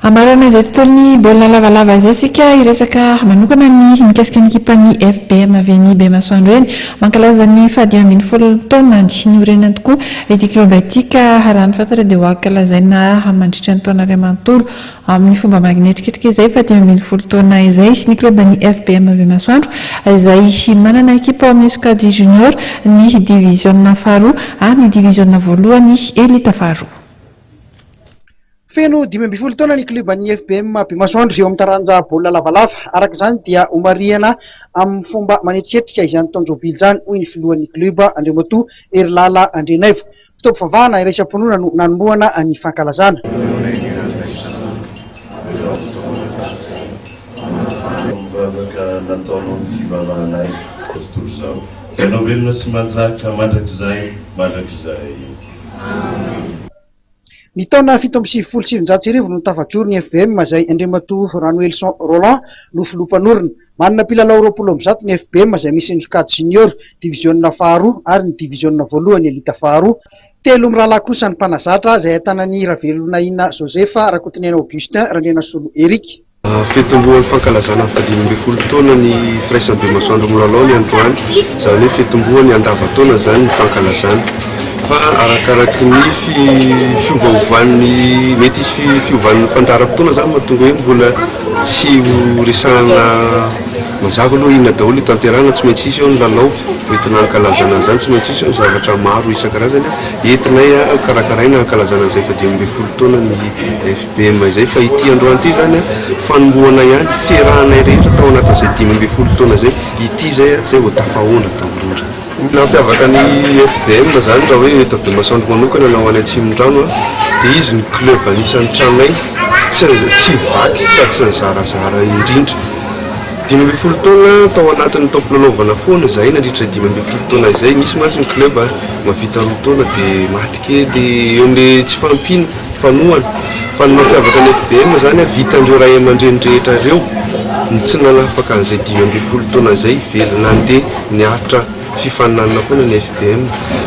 Hamarana izay tontolon'ny baolina lavalava izay isika hiresaka manokana ny mikasika ny ekipan'ny FBM avy any Bemasoandro eny. Mankalaza ny faha-15 taonany niorenany tokoa ity club ity ka raha ny fantatra dia ho ankalazaina mandritra ny taona iray manontolo amin'ny fomba magnetriketrika izay faha-15 taona izay ny club ny FBM Bemasoandro izay manana ekipa ao amin'ny sokajy junior, ny diviziona faharoa ary ny diviziona voalohany elite faharoa. Feno 15 taona ny klioban'ny FBM Bemasoandro eo amin'ny taranja baolina lavalava. Araka izany dia homarihana amin'ny fomba manetriketrika izany taon-jobily izany, hoy ny filohan'ny klioba, Andriamatoa Herilala Andrianaivo. Fotoam-pivavahana iraisam-pinoana no nanombohana ny fankalazana. Mivavaka nataonao ny fivavahanay tontolo izao. Ianao velona sy manjaka mandrakizay mandrakizay. Amen. Ny taona 1997 no tafajoro ny FBM izay Andriamatoa Ranoelison Roland no filoha mpanorina. Manana mpilalao 120 ny FBM izay misy ny sokajy junior, diviziona faharoa ary ny diviziona voalohany elita faharoa. Telo mirahalahy kosa ny mpanazatra izay ahitana an'i Ravelonaina Joseph, Rakotoniaina Augustin, Randrianasolo Eric. Fitomboan'ny fankalazana ny faha-15 taona ny firaisan'ny Bemasoandro milalao ny androany, izany hoe fitomboany andavan-taona izany ny fankalazana. Fa arakaraky ny fiovaovan'ny, mety hisy fiovan'ny fandaharam-potoana izany mahatonga hoe mbola tsy ho resahana mazava aloha inona daholo tanterahana, tsy maintsy hisy eo ny lalao entina hankalazana an'izany, tsy maintsy hisy eo ny zavatra maro isan-karazany entinay karakaraina hankalazana an'izay faha-15 taona ny BM izay fa ity androany ity izany fanombohana ihany, fiarahanay rehetra tao anatin'izay 15 taona izay, ity izay izay vao tafahaona daholo indray. Ny nampiavaka ny FBM izany raha hoe eto Bemasoandro manokana na ho any Atsimondrano dia izy no club anisan'ny tranainy tsy tsy vaky sady tsy nizarazara indrindra. 15 taona tao anatin'ny taom-pilalaovana foana izahay nandritra izay 15 taona izay, misy mantsy ny club mahavita roa taona dia maty kely eo amin'ilay tsy fahampiana. Mpanohana. Fa ny mampiavaka ny FBM izany an, vitan'ireo ray aman-dreny rehetra ireo ny tsy nanafaka an'izay 15 taona izay, velona nandeha niaritra fifaninanana foana ny FBM.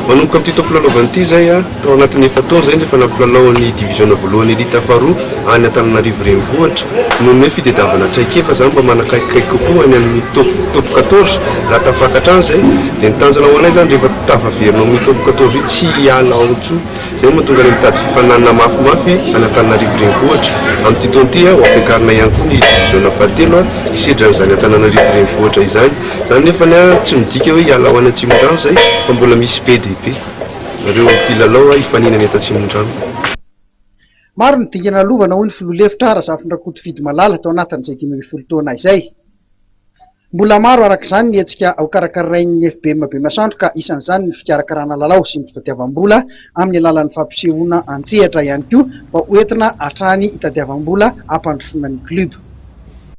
Manomboka amin'ity taom-pilalaovana ity izay an, tao anatin'ny efa-taona izay no efa nampilalao ny diviziona voalohany elite faharoa any Antananarivo renivohitra. Noho ny hoe fitediavana traikefa izany mba manakaikikaiky kokoa any amin'ny top top quatorze, raha tafakatra any izay dia ny tanjona ho anay izany rehefa tafaverina ao amin'ny top quatorze io tsy hiala ao intsony. Izay no mahatonga anay mitady fifaninanana mafimafy any Antananarivo Renivohitra. Amin'ity taona ity, ho ampiakarina ihany koa ny diviziona fahatelo hisedra an'izany Antananarivo Renivohitra izany. Izany nefa tsy midika hoe hiala ho any Atsimondrano izay fa mbola misy be dia be ireo tia lalao hifaninana eto Atsimondrano. Maro ny dingana lalovana hoy ny filoha lefitra Razafindrakoto Fidimalala tao anatin'izay 15 taona izay. Mbola maro araka izany ny hetsika hokarakarain'ny FBM Bemasoandro ka isan'izany ny fikarakarana lalao sy ny fitadiavam-bola amin'ny alalan'ny fampisehoana an-tsehatra ihany koa mba hoentina hatrany hitadiavam-bola hampandrosoana ny club.